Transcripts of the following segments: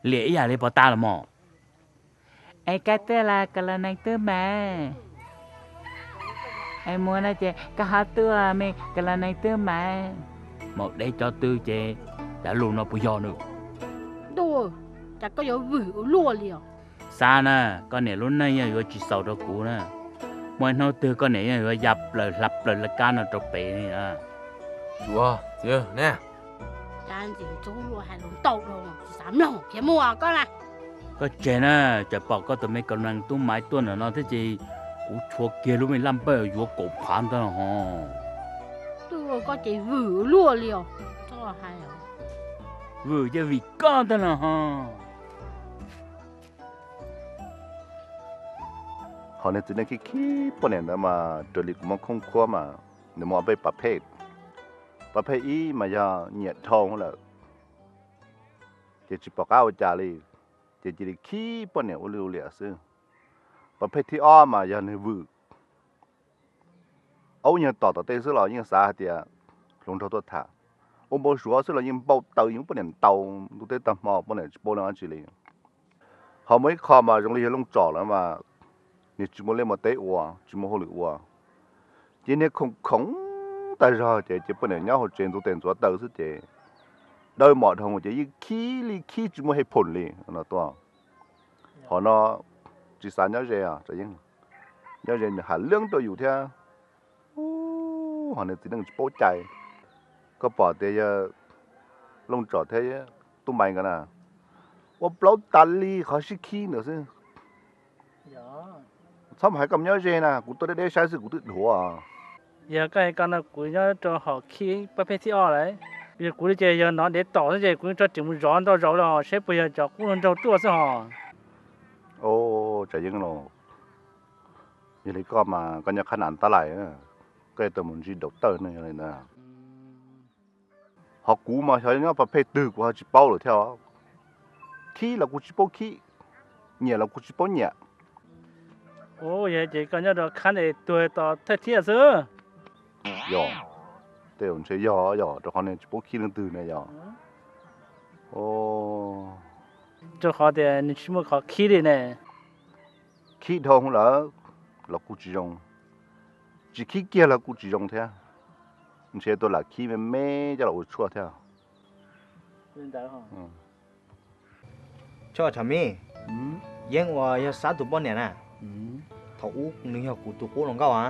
Liam ib yam li pov tas los mas. Es koj tuaj los koj los neeg twb mas. Es muaj no ces koj ho tuaj me koj los neeg twb mas. Maum deb cov twg ces cov lus no puas yog nws? Ntuj, cas koj yuav vwm ua luaj li os. Xav na, koj niam lub neej yog yuav tsis xaus rau kuv na. Muaj ib hnub twg koj niam yeej yuav ya plaws hla plaws laj kab no rau pem li na. Tsuav txiv ne. Cas ntxim ntxub luaj hais lus ntau dhau tsis xav mloog khiav mus koj na. Koj tseg na, tsam pom koj tus me koj neeg tub maiv tuaj ntawm no thiab ces kuv tshuav kiag lub me laj npawj yuav kaum phav ntag ho. Twb ua koj ces vwm luaj li os. Vwm ces vim koj ntag los ho. Ho niag txiv neej khib khib poj niam ntawd mas raws li kuv muab khoob khuab mas nws muaj ob peb pas phej. Pas phej ib mas yog nyiam dhau lawm, ces tsis pom qab ua cas li, ces cia li khib poj niam ua li ua liam xwb. Pas phej thib ob mas yog nws vwm. Aub nyuag tom tom tej xwb los yeej xav hais tias hluas nraug tuaj tham. Ua npau suav xwb los yeej npau taws yeej poj niam ntaus ntuj teb tag hmo poj niam tsis paub leej dab tsi li. Ho muaj ib qho mas zoo li yog Looj Tsom lawm mas nws tsis muaj liaj muaj teb ua, tsis muaj hauj lwm ua, ces niag khoom khoom tag zog ces ces poj niam nyob hauv tsev ntxuav tes ntxuav taw xwb ces dawb mos dhau ces yeej khib li khib tsis muaj hej phoom li no tuaj. Ho no tsis xav nyob ze os, nyob ze nws hais leeb rau yus thiab. Ho niag txiv neej tsis paub cai. Koj pom tias yog Looj Tsom thiab Tub Maiv nkawd na, ua plaub tas li qhov sib khib ntawd xwb. Txhob mus hais koj mus nyob ze na, kuv tuaj deb deb saib xwb kuv twb dhuav. Yog koj hais ko no kuv nyob rau hom khib pab phej thib ob lawm. Yog kuv li ces yog hnov dev tom xwb ces kuv tso ris mus zov ntau zaus los saib puas yog cov qub hluas nraug tuaj xwb hos. Tsav Yeeb los, yog li koj mas koj nyob qhab nas tab lais, koj yuav tau mus ntsib daus tawj neeg yog li ntawd. Ho kuv mas xyov nyob pas phej twg kuv ho tsis paub lawm thiab. Khib los kuv tsis paub khib, nyiam los kuv tsis paub nyiam. Ua yog ces koj nyob rau khab es tuag tos thawj thiab xwb. Yog, tej zaum ntshe yog yog rau qhov nws tsis paub khib leej twg ne yog. Rau qhov tias nws tsis muaj qhov khib li ne. Khib dhau lawm los kuj tsis zoo, tsis khib kiag los kuj tsis zoo thiab. Ntshe tuaj lam khib me me coj los ua tshuaj thiab. Choj Thav Mib, Yeeb uas yog Xab tus poj niam na, thaum ub nws yog kuv tus qub hluas nkauj a.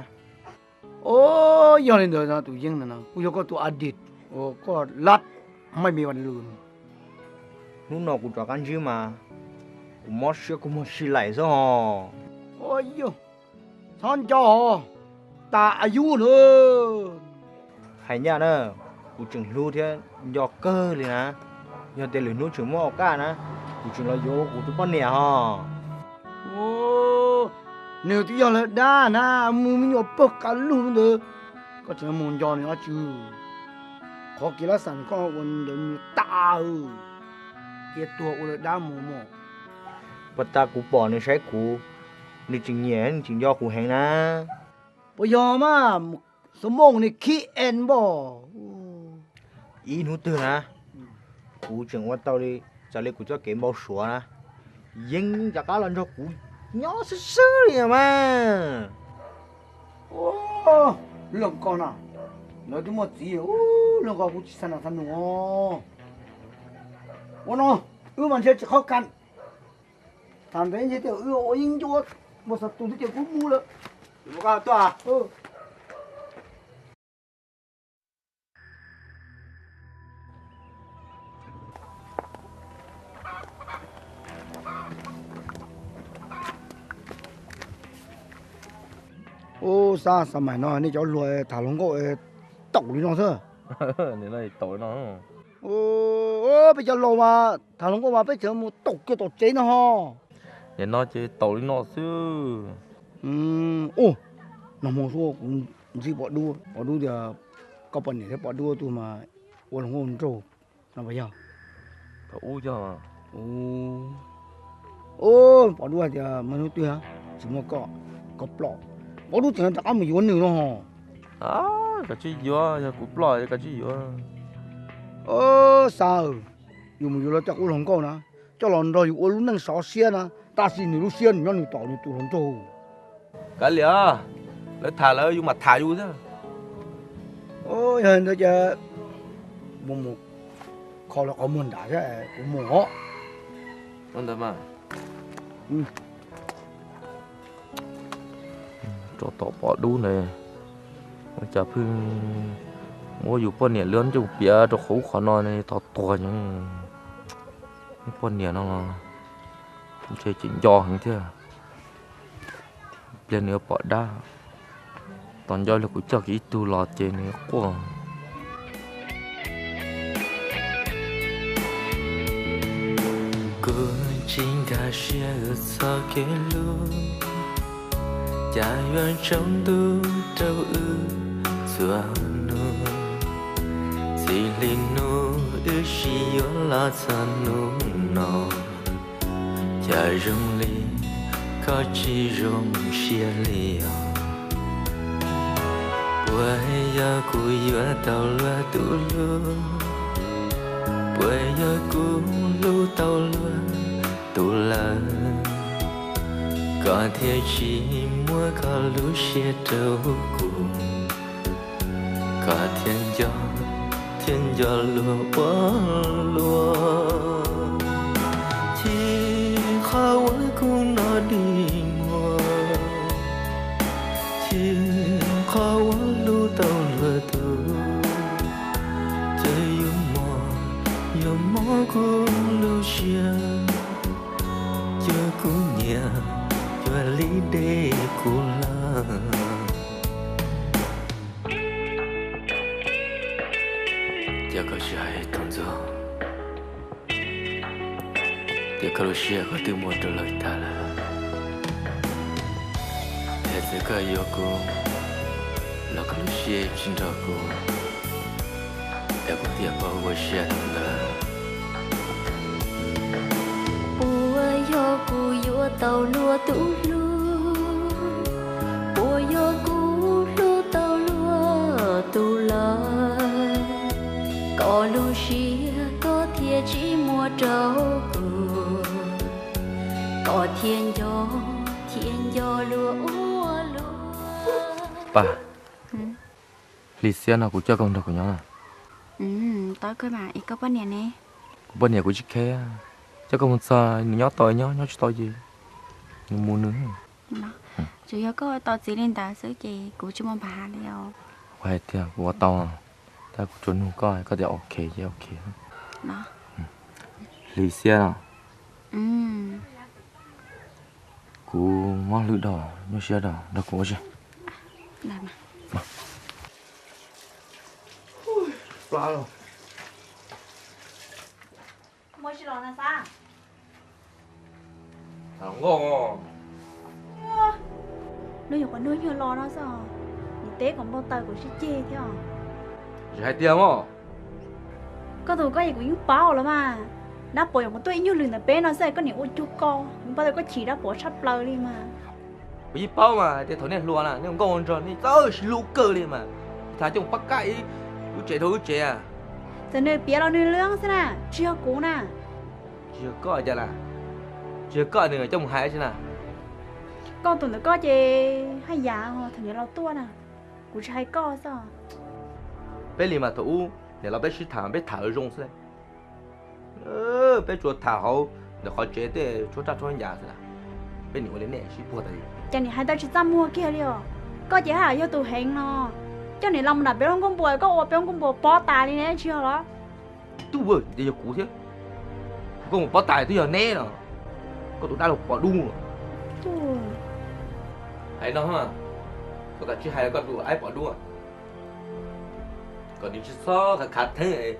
Yog li ntawd tus Yeeb ntawd no kuj yog koj tus a dis uas koj lab maj me vas lus. Hnub no kuv rov qab ntsib mas kuv mob siab kua muag si laim xwb os. Yog, txhob nco os, tas a yub na. Hais ncaj na, kuv tseem hlub thiab nco kawg li na. Yog tias lwm hnub tseem muaj ua kaj na, kuv tseem los yuav kuv tus poj niam hos. Nws twb yog lawv dab na, mus me nyuam pawg qab lug ntawd, koj tseem mus nco nws ob tsw. Qhov kev lab xas koj ua ntawd nws tas, cia tuag ua lawv dab mus mog. Puas tas kuv pom nws saib kuv, nws tseem nyiam nws tseem nco kuv heev na. Puas yog mas, xov mooj nws khib en npoj. Ib hnub twg na, kuv tseem ua tau li, txawm li kuv txoj kev npau suav na, Yeeb rov qab los nrog kuv nyob xwb xwb li mas. Lub hluas nkauj no, lawv twb muaj txiv, lub hluas nkauj kuv tsis xav nas xav nus. Ua no, wb mas ntshe tsis qhov ka. Tham ntawd ntshe tias wb ua yeeb ncuab, muaj xav tus twb ces kuv mus lawm. Ub, Xab, xav mas no nej cov hluas tham hluas nkauj taum li no xwb. Peb cov laus mas tham hluas nkauj mas peb tseem mus taum kiag tom tsev no ho. Nim no ces taum li no xwb. Ub, nag hmo xub kuv ntsib Pov Dub, Pov Dub tias koj poj niam thiab Pov Dub tus mas ua hluas nkauj nraug no puas yog? Pov Dub hais tias mas hnub twg tsis muaj koj, koj ploj, Pov Dub tseem rov qab mus yuav nws no ho. Koj tsis yuav, yog kuv ploj koj tsis yuav. Xab, yus mus yuav luag tej qub hluas nkauj na, coj los nrog yus ua lub neej sov siab na, tab sis nws lub siab nws nyob nws tom nws tus hluas nraug. Kav liam, lawv tham lawv, yus mam tham yus thiab. Yog li ntawd ces mus mus kho lawv qhov muag nram thiab kuv mus os. Ntawd mas rau tom pom dub ntawd, ua cas pheej muab yus poj niam lwb coj piav rau qhov ub qhov no ne, tau tuag nyob. Poj niam no los ntshe tseem nco heev thiab. Pliag nws yuav pom dab, tos nco li kuv coj kiag ib tug los ces nws quaj. Kuv tsis nkag siab wb txoj kev hlub, cas yuav tsaus ntuj rau wb txhua hnub. Txij li hnub wb sib yuav los txog hnub no, cas zoo li koj tsis zoo siab li os. Puas yog kuv yuav tau luag tus hlub? Puas yog kuv hlub tau luag tus lawm, koj thiaj tsis muab koj lub siab rau kuv, koj thiaj nco, thiaj nco luag ua luaj. Chim qhov uas kuv noj dig muag, chim qhov uas hlub tau luag tus, ces yuav mob, yuav mob kuv lub siab, cuag kuv niam, cuag li dej kuv hlab. Cas koj tsis hais thaum ntxov tias koj lub siab koj twb muab rau lawv tag lawm? Es txawm koj yuav kuv los koj lub siab tsis nrog kuv, es kuv thiaj paub ua siab thaum ntawd. Puas yog kuv yuav tau luag tus hlub? Puas yog kuv hlub tau luag tus lawm, koj lub siab koj thiaj tsis muab rau kuv, koj thiaj nco, thiaj nco luag ua luaj. Paj, Hli Xiab no kuv coj koj nrog kuv nyob na. Tau kawg mas, es koj poj niam ne? Kuv poj niam kuv tsis kheev, coj koj mus txog nws nyob tau nyob, nyob tsis tau ces nws mus nws. Tsuas yog koj ua tau txiv li ntawd xwb ces kuv tsis muaj npam li os. Kuv hais tias kuv ua tau, tab kuv tsuas nug koj, koj tias ok ces ok. Hli Xiab, kuv mob hlwb dhau, nyuaj siab dhau, nrog kuv ua si. Lub nyuam qhuav nug nyuag los no xwb, nim teb kom npau taws kuv sib ceg thiab. Tsis hais tiag mas. Koj tus koj es kuv yeej paub lawm mas. Dab Puas yuav mus tuaj ib nyuag lwm ntawm peb no xwb koj nim ua cuag ko, kuv paub tias koj chim Dab Puas tshaj plaws li mas. Kuv yeej paub mas, hais tias thaum nej hluas na nej nkauj nraug nej txawj sib hlub kawg li mas. Kuv tham coj mus pab kab ib lub tsev rau lub tsev. Txawm nws piav los nws lwb xwb na, tsis yog kuv na. Tsis yog koj cas na? Tsis yog koj nws coj mus hais tsi na? Koj tus ntawm koj ces haj yam thaum niam laus tuaj na, kuv tsis hais koj xwb. Peb li mas thaum ub niam laus peb sib tham peb tham zoo xwb. Peb tsuas tham hauv ntawm qhov tsev tej tshuab raj tshuab ncas xwb na. Peb nim ua li nej sib puag tas li. Cas nim hais tau tsis txaj muag kiag li os. Koj ces haj yam yog tus heev no, coj niam laus mus nram peb lub nkuaj npua, koj ua peb lub nkuaj npua pob tas li ne tsis yog los? Tub, yog kuv thiab, kuv koj mus pob tas twb yog neb no, koj tus dab laug pom dub. Hais no, koj kav tsij hais koj tus aib pom dub, kom nws tsis txhob khav khav theeb.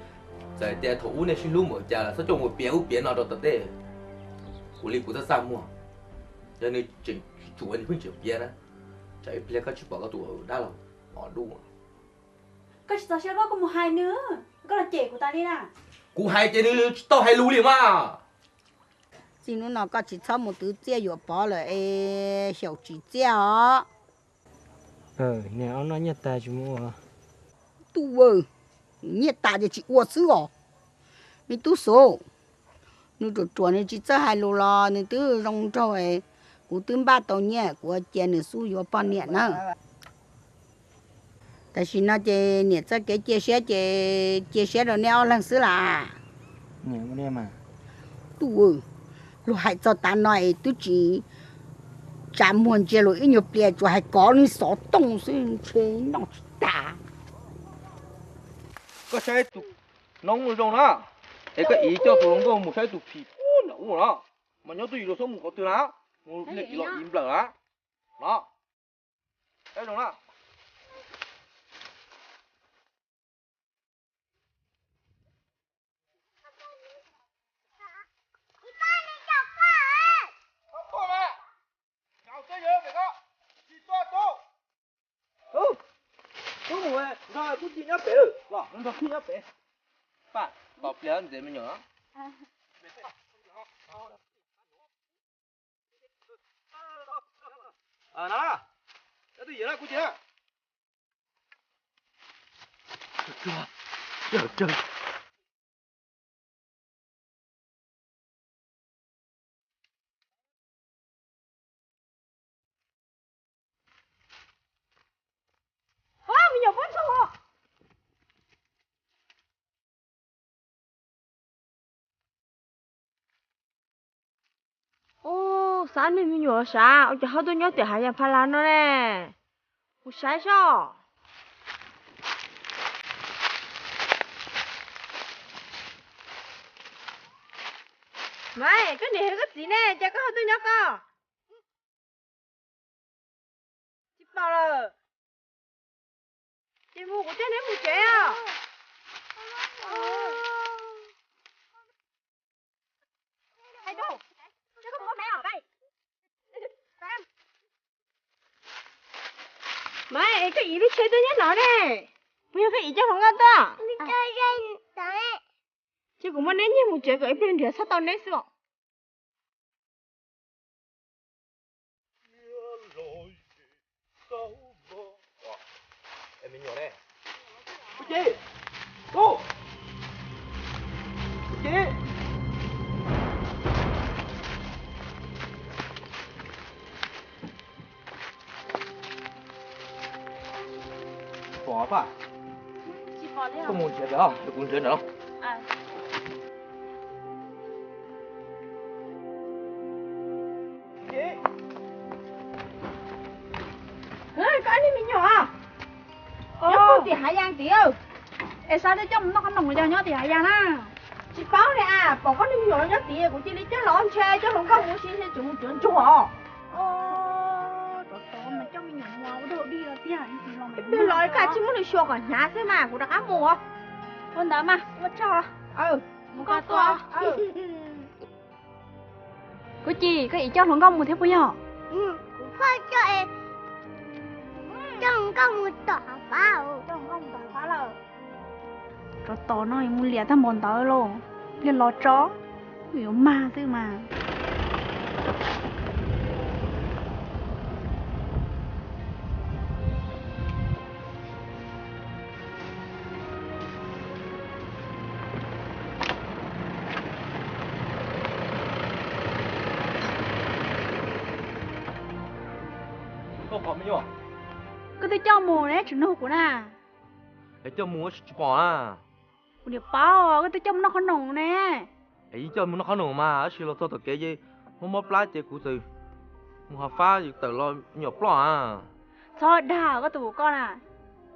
Txawm tias thaum ub nej sib hlub npaum cas los txhob coj mus piav ub piav no rau tom tej. Kuv li kuv txaj txaj muag, yog nws tseem tsis tsum nws pheej tseem piav na, tsam ib pliag koj tsis pom koj tus dab laug pom dub. Koj tsis txaus siab koj kuj mus hais nws, koj los cem kuv tas li na. Kuv hais ces nws tsis tau hais lus li mas. Txij hnub no koj tsis txhob mus twv txiaj yuam pov lawm es xyaum tsis txiaj os. Nyiaj tas tsis mus ua. Tub, nyiaj tas ces tsis ua xwb os. Me tub Xub, Nws ruam ruam nws tsis txawj hais lus los nws twb zoo nraug, kuv twb npaj tau nyiaj kuv cia nws xub yuav poj niam na. Tam sim no ces niam txoj kev cia siab ces cia siab rau neb ob leeg xwb las. Tub, luag hais txog tav no es twb tsis tsa muag ntsia luag ib nyuag pliag, tsuas hais kov li xov tooj xwb ntshe noj tsis tas. Koj saib tus noob zoo na, es koj iv coj tus hluas nkauj mus saib tus phim pub nram ub no, mas nyob twj ywm los txhob mus qhov twg na, mus niam los iv nplawm na. No, saib zoo na. Tub, tub mus nrog kuv tij nyob pem, nrog kuv nyob pem. Pab tos pliag ntxiv me nyuam. Na, cov twj ywm na kuv tij na. Ub, xav niag me nyuam sav ua cas ho tuaj nyob tim hav yas pha las no ne? Kuv saib soj. Maiv, koj niam hais koj txiv ne, cas koj ho tuaj nyob koj? Tsis pom lawm. Ces mus kuv coj neb mus tsev os. Maiv, koj iv lub tsheb twb nyob no ne. Puas yog koj iv coj hluas nkauj tuaj? Ces kuv muab neb nyiag mus tsev kom ib pliag nrhiav txhob tau neb xwb os. Pom Faj, koj mus nrhiav pem os, kuv nrhiav ntawm no. Koj niag me nyuam, nyob puag tim hav yas tid, es xav tias coj mus noj qhob noom yog nyob tim hav yas na. Tsis paub li as, pom koj niag me nyuam nyob tid kuv cia li coj los ntshe coj hluas nkauj mus si ntshe tseem mus tsuav ntsuag os. Cov tod mas coj me nyuam mus ua dog dig los tiag. Twb los kaj tsis muab nws xyuas kom hnyav xwb mas kuv rov qab mus. Ua ntawd mas ua tsaug. Mus koj tuaj. Kuv Ci, koj iv coj hluas nkauj mus thiab puas yog? Kuv pheej coj, coj hluas nkauj mus tom hav fab. Coj hluas nkauj mus tom hav fab lawm. Tsov tom no mus liam tag npaum ntawd lauj, pliag los tso, yuav mag xwb mas. Koj pom me nyuam? Koj twb coj mus ne, tseem nug kuv na. Es coj mus tsis pom na. Kuv niam paub koj twb coj mus noj qhob noom ne. Es yeej coj mus noj qhob noom mas tab sis los txog tom kev ces mob mob plab ces kuv txawm mus hav fab tawm los me nyuam ploj na. Txhob dag koj tus koj na,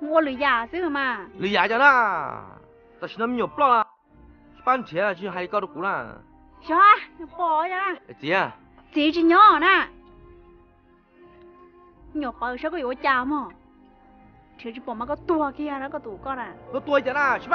mus ua lwm yam xwb mas. Lwm yam cas na, tam sim no me nyuam ploj na, tsis pab nrhiav tsis hais koj rau kuv na. Xyov, pom txiv, txiv tsis nyob na. Nyuam qhuav saib koj yuav ua cas mog. Nrhiav tsis pom mas koj tuag kiag na koj tus koj na. Koj tuag cas na, tsis pab